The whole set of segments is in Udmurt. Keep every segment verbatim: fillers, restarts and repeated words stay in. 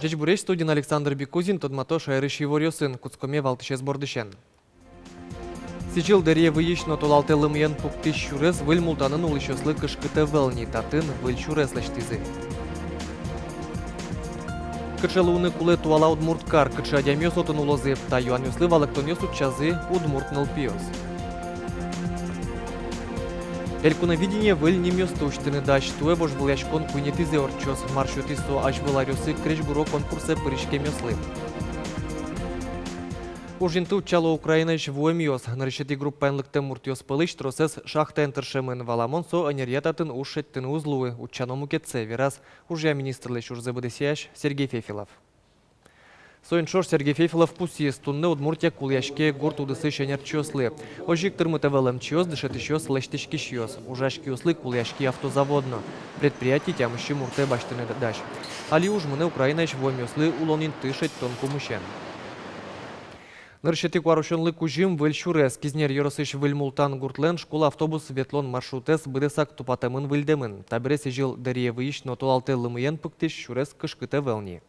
Ӟечбуресь! Студиын Александр Бекузин. Тодмато шаерысь иворъёсын. Кутскомы валтӥсез бордысен. Сӥзьыл Дэриевысь но толалтэ лымыен пуктӥсь сюрес Выль Мултанын улӥсьёслы кышкыт ӧвӧл ни. Татын выль сюрес лэсьтӥзы. Кыӵе луыны кулэ туала удмурт кар, кыӵе адямиос отын улозы? Та юанъёслы валэктонъёс утчазы удмурт нылпиос. «Элькуновидение» выль нимъёсты усьтыны дась. Туэ вожвылъяськон куинетӥзэ ортчоз. Мар сётӥз со азьвыл аръёсы крезьгуро конкурсэ пыриськемъёслы? Ужинты утчало Украинаысь вуэмъёс. Нырысетӥ группаен лыктэм муртъёс пӧлысь тросэз шахтаын тыршемын. Валамон, со ӧнеръя татын уж шедьтыны уз луы. Утчано мукетсэ, вераз ужъя министрлэсь ужзэ быдэсъясь Сергей Фефилов. Соин ӵош Сергей Фефилов пусйиз: туннэ Удмуртия кулэяське гурт удысысь ӧнерчиослы. Озьы ик тырмыт ӧвӧл эмчиос, дышетӥсьёс, лэсьтӥськисьёс. Ужасьёслы кулэяське автозавод но. Предприятие тямыссю муртэ басьтыны дась. Али уж мынэ Украинаысь вуэмъёслы улон инты шедьтон пумысен. Нырысетӥ куарусёнлы кузьым — выль сюрес. Кизнер ёросысь Выль Мултан гуртлэн школа автобус ветлон маршрутэз быдэсак тупатэмын-выльдэмын. Табере сӥзьыл Дэриевысь но толалтэ лымыен пуктӥсь сюрес кышкыт ӧвӧл ни.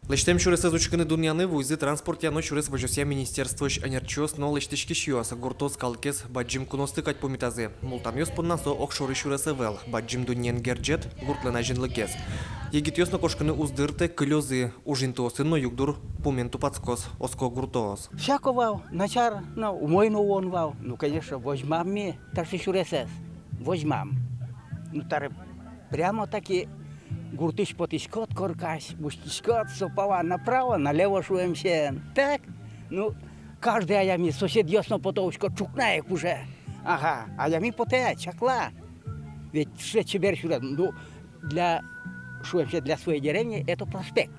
Лэсьтэм сюресэз учкыны дунъяны вуизы транспортъя но сюрес возёсъя министерствоысь ӧнерчиос но лэсьтӥськисьёс. Гуртоос калыкез бадӟым куноосты кадь пумитазы. Мултанъёс понна со огшоры сюрес ӧвӧл, бадӟым дуннеен герӟет, гуртлэн азинлыкез. Егитъёс но кошкыны уз дыртэ, кылёзы. Ужинтыосын но югдур пумен тупатскоз, оско гуртоос. Всяко вал, начар но, умой но улон вал. Ну, конечно, возьмам ми таӵе сюресэз. Возьмам. Ну, табере прямо-таки гуртысь потӥськод коркась, усьтӥськод со пала направо-налево шуэмсен. Так? Ну, каждый адями, соседъёс но пото, учко, ӵукна ик уже. Ага, адями потэ, чакла. Ведь сыӵе чебер сюрес. Ну, для, шуэмсен, для своей деревни это проспект.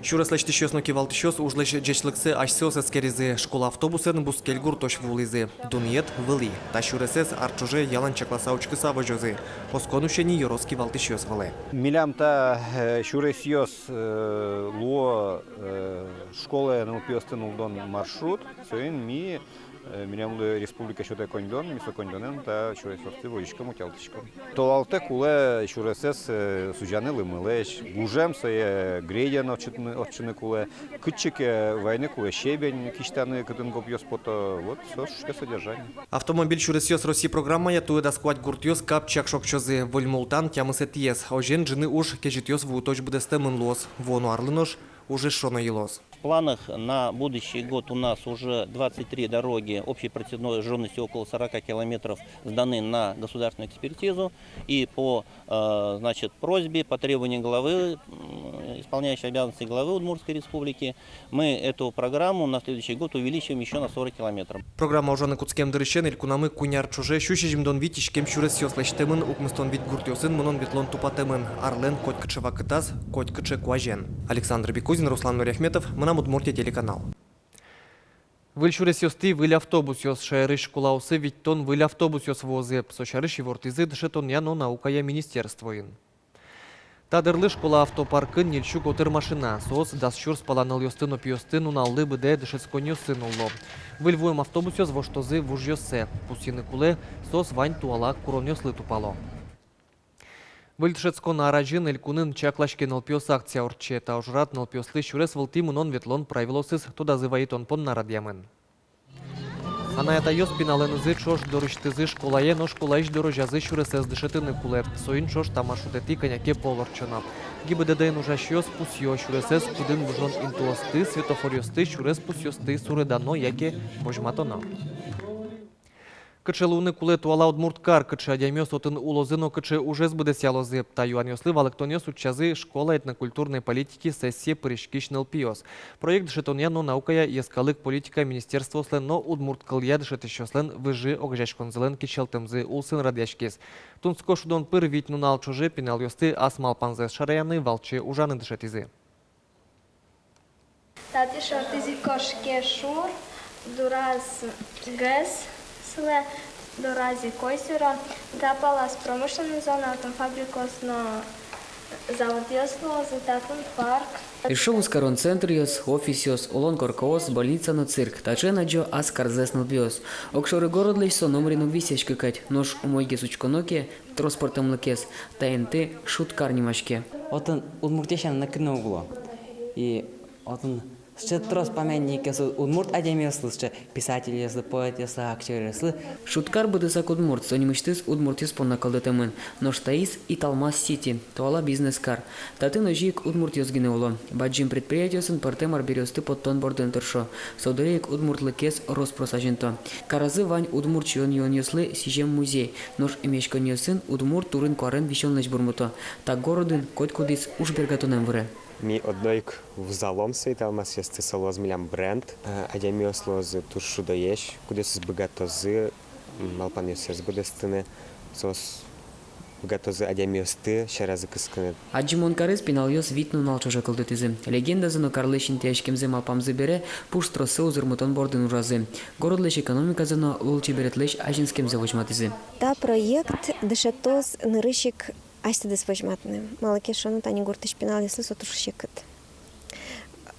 Сюрес лэсьтӥсьёс но кивалтӥсьёс ужлэсь ӟечлыксэ асьсэос эскеризы. Школа автобусэн бускель гуртозь вуылӥзы. Дунъет вылӥ. Та сюресэз ар ӵоже ялан чакласа-учкыса возёзы. Оскон усен ини ёрос кивалтӥсьёс вылэ. Милям та, э, сюресъёс, э, луо, э, школае нылпиосты нуллон маршрут. Соин ми Э, милемлы республика сётэ коньдон, ми со коньдонэн та сюресъёсты возиськом, утялтӥськом. Толалтэ кулэ сюресэз, э, сузяны лымылэсь, гужем сое грейдерен ортчытыны, ортчыны кулэ, кытчы ке, э, вайыны кулэ щебень кисьтаны, кытын гопъёс пото, вот, со сыӵе содержание. «Автомобиль сюресъёс России» программая туэ дас куать гуртъёс капчиак шокчозы, Выль Мултан тямысэтӥез. Озьыен, ӝыны уж кезьытъёс вуытозь быдэстэмын луоз, вуоно арлы нош уж эшшо но йылоз. В планах на будущий год у нас уже двадцать три дороги общей протяженностью около сорока километров сданы на государственную экспертизу. И по, э, значит, просьбе, по требованию главы, м, исполняющей обязанности главы Удмуртской Республики, мы эту программу на следующий год увеличиваем ещё на сорок километров. Программа ужаны кутскем дырысен элькунамы куинь ар ӵоже сю сизьымдон вить иськем сюресъёс лэсьтэмын, укмыстон вить гуртъёсын мынон-ветлон тупатэмын, арлэн котькыӵе вакытаз, котькыӵе куазен. Александр Бекузин, Руслан Нуриахметов, «Мынам Удмуртие» телеканал. Выль сюресъёстӥ выль автобусъёс. Шаерысь школаосы витьтон выль автобусъёс вуозы. Со сярысь ивортӥзы дышетонъя но наукая министерствоын. Та дырлы школа автопаркын ньыльсю котыр машина. Соос дас сюрс пала нылъёсты но пиосты нуналлы быдэ дышетсконниосы нулло. Выль вуэм автобусъёс воштозы вужъёссэ. Пусйыны кулэ, соос вань туала куронъёслы тупало. Выль дышетскон ар азьын элькунын «Чаклаське, нылпиос» акция ортче. Та ужрад нылпиослы сюрес вылтӥ мынон-ветлон правилоосыз тодазы вайытон понна радъямын. Анай-атайёс пиналэнызы ӵош дорысьтызы школае но школаысь дорозязы сюресэз дышетыны кулэ. Соин ӵош та маршрутэтӥ кӧня ке пол ортчоно. ГИБДД-ын ужасьёс пусъё: сюресэз пыдын выжон интыосты, светофоръёсты, сюрес пусъёсты суредано яке возьматоно. Кыӵе луыны кулэ туала удмурт кар, кыӵе адямиос отын улозы но кыӵе ужез быдэсъялозы? Та юанъёслы валэктонъёс утчазы школа этнокультурной политики сессие пыриськись нылпиос. Проект дышетонъя но наукая, йӧскалык политикая министерствоослэн но удмурт кылъя дышетӥсьёслэн выжы огазеяськонзылэн кичӧлтэмзы улсын радъяськиз. Тунсыко шудон пыр вить нунал ӵоже пиналъёсты ас малпанзэс шараяны валче ужаны дышетӥзы. Татысь ортызе кошке шур, дораз ГЭС сылэ, дораз ик озеро, та палаз промышленной зона, отын фабрикаос но заводъёс луозы, татын парк. Эшшо вузкарон центръёс, офисъёс, улон коркаос, больница но цирк. Таӵе адӟо ас карзэс нылпиос. Огшоры городлэсь со номырин уг висъяськы кадь, нош умойгес учконо ке, трос пӧртэмлыкез. Та инты «Шуд кар» нимаське. Отын Удмуртия сяна нокин но уг луы. И отын сыӵе трос памятникъёс удмурт адямиослы, сыӵе писательёслы, поэтъёслы, актёръёслы. Шуткар быдэсак удмурт, со нимысьтыз удмуртъёс понна кылдытэмын. Нош таиз Италмас-Сити, туала бизнес-кар. Татын озьы ик удмуртъёс гинэ уло. Бадӟым предприятиосын пӧртэм арбериосты поттон бордын тыршо. Со дыре ик удмуртлыкез рос-прос азинто. Каразы вань удмурт сиён-юонъёслы сӥзем музей. Нош эмъяськонъёсын удмурт турын-куарен висёнлэсь бурмыто. Та городын котькудӥз уж бергатонэн выре. Ми одно ик вузалом со Италмасъёсты, со луоз милям бренд. Э, адямиос луозы туж шудоесь, кудъёсыз быгатозы, м, малпанъёссэс быдэстыны, соос быгатозы адямиосты сьӧразы кыскыны. Адӟымон карез пиналъёс вить нунал ӵоже кылдытӥзы. Легендазэ но карлэсь интыяськемзэ малпамзы бере, пуштроссэ узырмытон бордын ужазы. Городлэсь экономиказэ но лулчеберетлэсь азинскемзэ возьматӥзы. Та проект дышетоз нырысь ик асьсэдыз возьматыны. Малы ке шуоно, тани гуртысь пиналъёслы со туж секыт.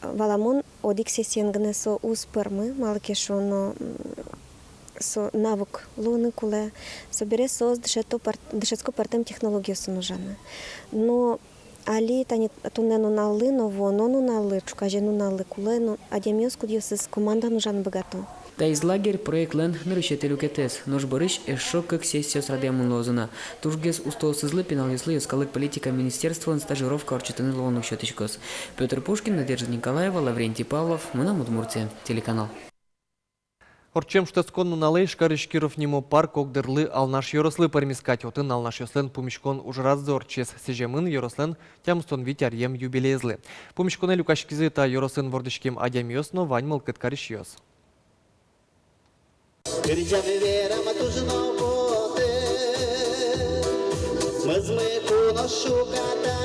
Валамон, одӥг сессиен гинэ со уз пӧрмы, малы ке шуоно, м, со навык луыны кулэ, собере соос дышето пӧрт-, дышетско пӧртэм технологиосын ужаны. Но али тани туннэ нуналлы но вуоно нуналлы, ӵуказе нуналлы кулэ но адямиос, кудъёсыз командаын ужаны быгато. Таиз лагерь — проектлэн нырысетӥ люкетэз, нош бӧрысь эшшо кык сессиос радъямын луозы на. Тужгес устоосызлы пиналъёслы йӧскалык политика министерствоын стажировка ортчытыны луонлык сётӥськоз. Пётр Пушкин, Надежда Николаева, Лаврентий Павлов, «Мынам Удмуртие» телеканал. Ортчем шутэтскон нуналэ Ижкарысь Киров нимо парк огдырлы Алнаш ёрослы пӧрмиз кадь. Отын алнашъёслэн пумиськон ужрадзы ортчиз, сӥземын ёрослэн тямыстон вить аръем юбилеезлы. Пумиськонэ люкаськизы та ёросын вордӥськем адямиос но вань мылкыд карисьёс. Кырӟам верам туж но потэ, мӧзмыку но шукатано.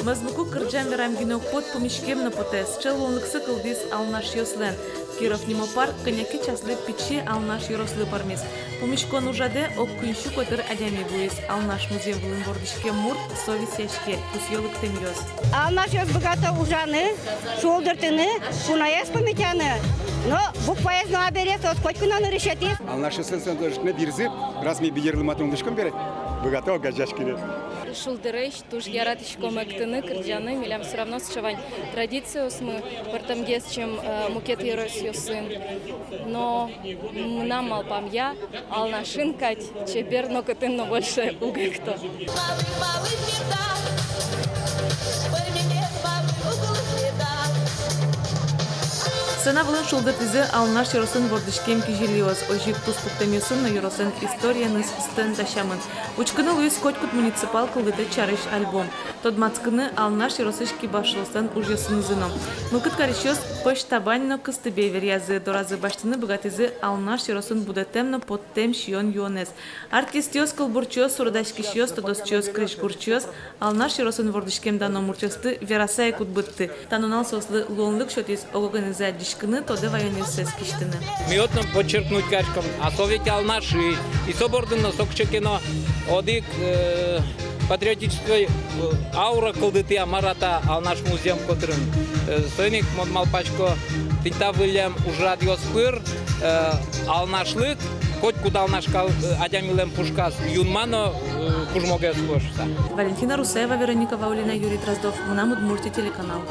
Мӧзмыку кырӟам верам гинэ уг поты, пумиськем но потэ. Сыӵе луонлыксы кылдӥз алнашъёслэн. Киров нимо парк кӧня ке часлы пичи Алнаш ёрослы пӧрмиз. Пумиськон ужрадэ ог куинь сю котыр адями вуиз. Алнаш музъем вылын вордӥськем мурт со висъяське, пусъё лыктэмъёс. Алнашъёс быгато ужаны, шулдыртыны, куноез пумитаны. Но букваез но абере, соос котьку но нырысетӥез. Алнашъёслэн со дырзы, раз ми бигерлы матын улӥськом бере, быгато огазеяськыны. Шулдыресь туж яратӥськом эктыны, кырӟаны, милям всё равно сыӵе вань традициосмы, пӧртэмгес, чем, э, мукет ёросъёсын. Но мынам малпамъя, Алнашын кадь чебер нокытын но больше уг экто. Сцена вылын шулдыртӥзы Алнаш ёросын вордӥськем кизилиос, озьы ик туспуктэмъёсын но ёрослэн историеныз стенд дасямын. Учкыны луиз котькуд муниципал кылдытэт сярысь альбом. Тодматскыны Алнаш ёросысь кибашлыослэн ужъёсынызы но. Мылкыд карисьёс пӧсь табань но кыстыбей веръязы, доразы басьтыны быгатӥзы Алнаш ёросын будэтэм но поттэм сиён-юонэз. Артистъёс, кылбурчиос, суредаськисьёс, тодосчиос, крезьгурчиос Алнаш ёросын вордӥськем дано муртъёсты вераса ик уд быдты. Та нунал соослы луонлык сётӥз ог-огенызы адӟиськыны, тодэ ваёнъёссэс кисьтыны. Ми отын но подчеркнуть кариськом, а со ведь Алнаш, и, и со бордын но со кыӵе ке но одӥг, э, патриотической, э, аура кылдытэ, а мар-а та Алнаш музъем котырын. Э, соин ик мон малпасько, тӥни та выллем ужрадъёс пыр, э, алнашлык котькуд алнаш кал-, э, адямилэн пушказ юнма но, э, кужмогес луоз шуыса. Валентина Русаева, Вероника Ваулина, Юрий Дроздов, «Мынам Удмуртие» телеканал.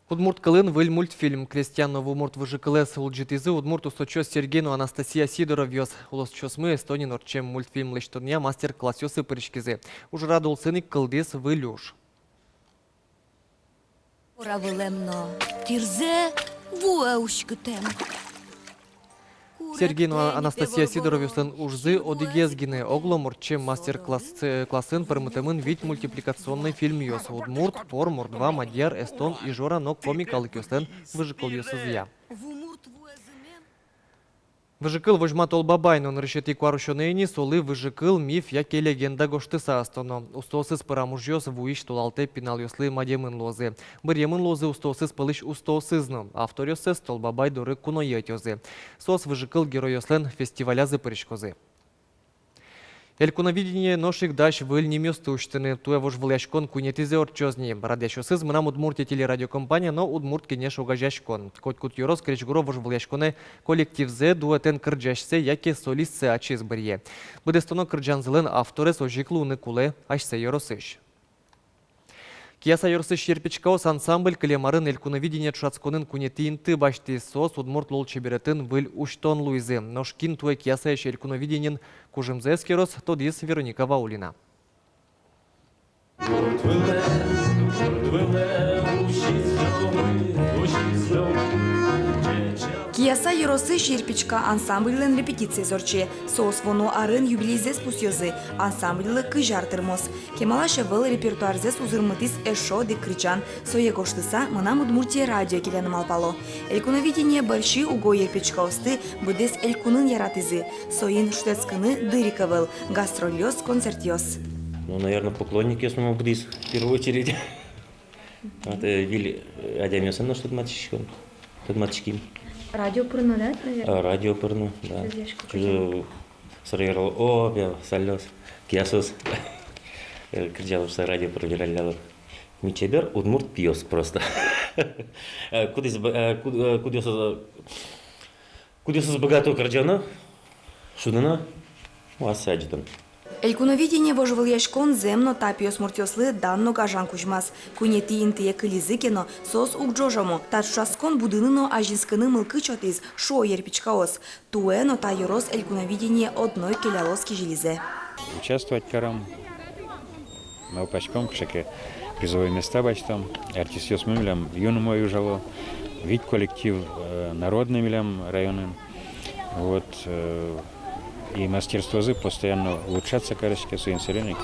Удмурт кылын выль мультфильм. Крестьян но вумурт выжыкылэз улӟытӥзы удмурт усточиос Сергей но Анастасия Сидоровъёс. Улосчиосмы Эстониын ортчем мультфильм лэсьтонъя мастер-классъёсы пыриськизы. Ужрад улсын ик кылдӥз выль уж. Ора вылэм но тӥрзэ вуэ уськытэм. Сергей но Анастасия Сидоровъёслэн ужзы одӥгез гинэ. Оглом ортчем мастер-класс, э, классын пӧрмытэмын вить мультипликационной фильмъёс: удмурт, пор, мордва, мадьяр, эстон, ижора но коми калыкъёслэн выжыкылъёсызъя. Выжыкыл возьма Тол Бабай но нырысетӥ куарусёнэ ини солы выжыкыл, миф яке легенда гожтыса ыстоно. Устоосыз пырам ужъёс вуись толалтэ пиналъёслы мадемын луозы. Быръемын луозы устоосыз пӧлысь устоосыз но. Авторъёссэс Тол Бабай доры куное ӧтёзы. Соос выжыкыл геройёслэн фестивалязы пыриськозы. Элькуновидение нош ик дась выль нимъёсты усьтыны. Туэ вожвылъяськон куинетӥзэ ортчоз ни. Радъясьёсыз «Мынам Удмуртие» телерадиокомпания но «Удмурт кенеш» огазеяськон. Котькуд ёрос крезьгуро вожвылъяськонэ коллективзэ, дуэтэн кырӟасьсэ яке солистсэ ачиз быръе. Быдэстоно кырӟанзылэн авторез озьы ик луыны кулэ асьсэ ёросысь. Кияса ёросысь «Ерпичкаос» ансамбль кылем арын Элькуновидение ӵошатсконын куинетӥ инты басьтӥз. Соос удмурт лулчеберетын выль усьтон луизы. Нош кин туэ Киясаысь Элькуновидениен кужымзэ эскероз, тодӥз Вероника Ваулина. Кияса ёросысь «Ерпичка» ансамбльлэн репетициез ортче. Соос вуоно арын юбилейзэс пусъёзы. Ансамбльлы кызь ар тырмоз. Кемалась ӧвӧл репертуарзэс узырмытӥз эшшо одӥг кырӟан. Сое гожтыса, «Мынам Удмуртие» радио келяны малпало. Элькуновидение бӧрсьы уго «Ерпичкаосты» быдэс элькунын яратӥзы. Соин шутэтскыны дыр ик ӧвӧл: гастрольёс, концертъёс. Ну, наверное, поклонникъёс мынам быдэс, в первую очередь. Вот, э, выль, э, адямиосын нош тодматскиськом, тодматским. Радио пыр но, да, наверное? А, радио пыр но, да. Чузъясько. Чузъясько. Сразу верало: «О, пе, сальёс, киясос». Э, кырӟалом со радио пыр, вералляло. Ми чебер удмурт пиос просто. Э, кудӥз б-, э, куд-, э, кудъёсыз, э, кудъёсыз быгато кырӟаны, шудыны, ну, ассэ адӟытыны. Элькуновидение вожвылъяськон зэм но та пиосмуртъёслы дан но гажан кузьмаз. Куинетӥ интые кылизы ке но, соос уг ӝожо мон. Та ӵошатскон будыны но азинскыны мылкыд сётӥз, шуо «Ерпичкаос». Туэ но та ёрос Элькуновидение одно ик келялоз кизилизэ. Участвовать каром. Малпаськом, кыӵе ке призовой места басьтом. Артистъёсмы милям юн умой ужало. Вить коллектив, э, народный милям районын. Вот, э, и мастерствозы постоянно улучшаться кариське, соин сэрен ик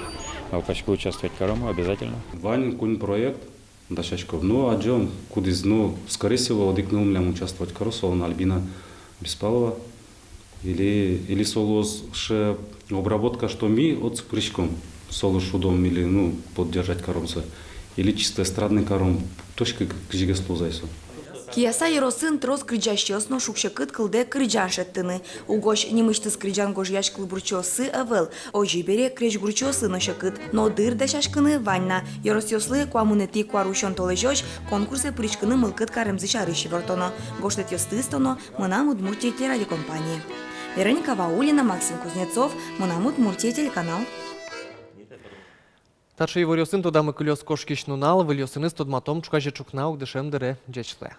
малпасько, участвовать каром обязательно. Вань куинь проект дасяськом. Ну, адӟом, кудӥз, ну, скорее всего, одӥг ныл милям участвовать кароз, солэн Альбина Беспалова. Или, или со луоз сыӵе обработка, что ми отчы пыриськом, солы шудом или, ну, поддержать каром сое. Или чисто эстрадный каром, точка к-, кызьы ке луоз ай со. Кияса ёросын трос кырӟасьёс но шуг-секыт кылдэ кырӟан шедьтыны. Угось нимысьтыз кырӟан гожъясь кылбурчиоссы ӧвӧл. Озьы бере крезьгурчиослы но секыт. Но дыр дасяськыны вань на. Ёросъёслы куамынэтӥ куарусён толэзёзь конкурсэ пыриськыны мылкыд каремзы сярысь ивортоно. Гожтэтъёсты ыстоно «Мынам Удмуртие» телерадиокомпание. Вероника Ваулина, Максим Кузнецов, «Мынам Удмуртие» телеканал. Таӵе иворъёсын тодамы кылёз кошкись нунал. Выльёсыныз тодматом ӵуказе ӵукна огдышем дыре. Ӟеч луэ.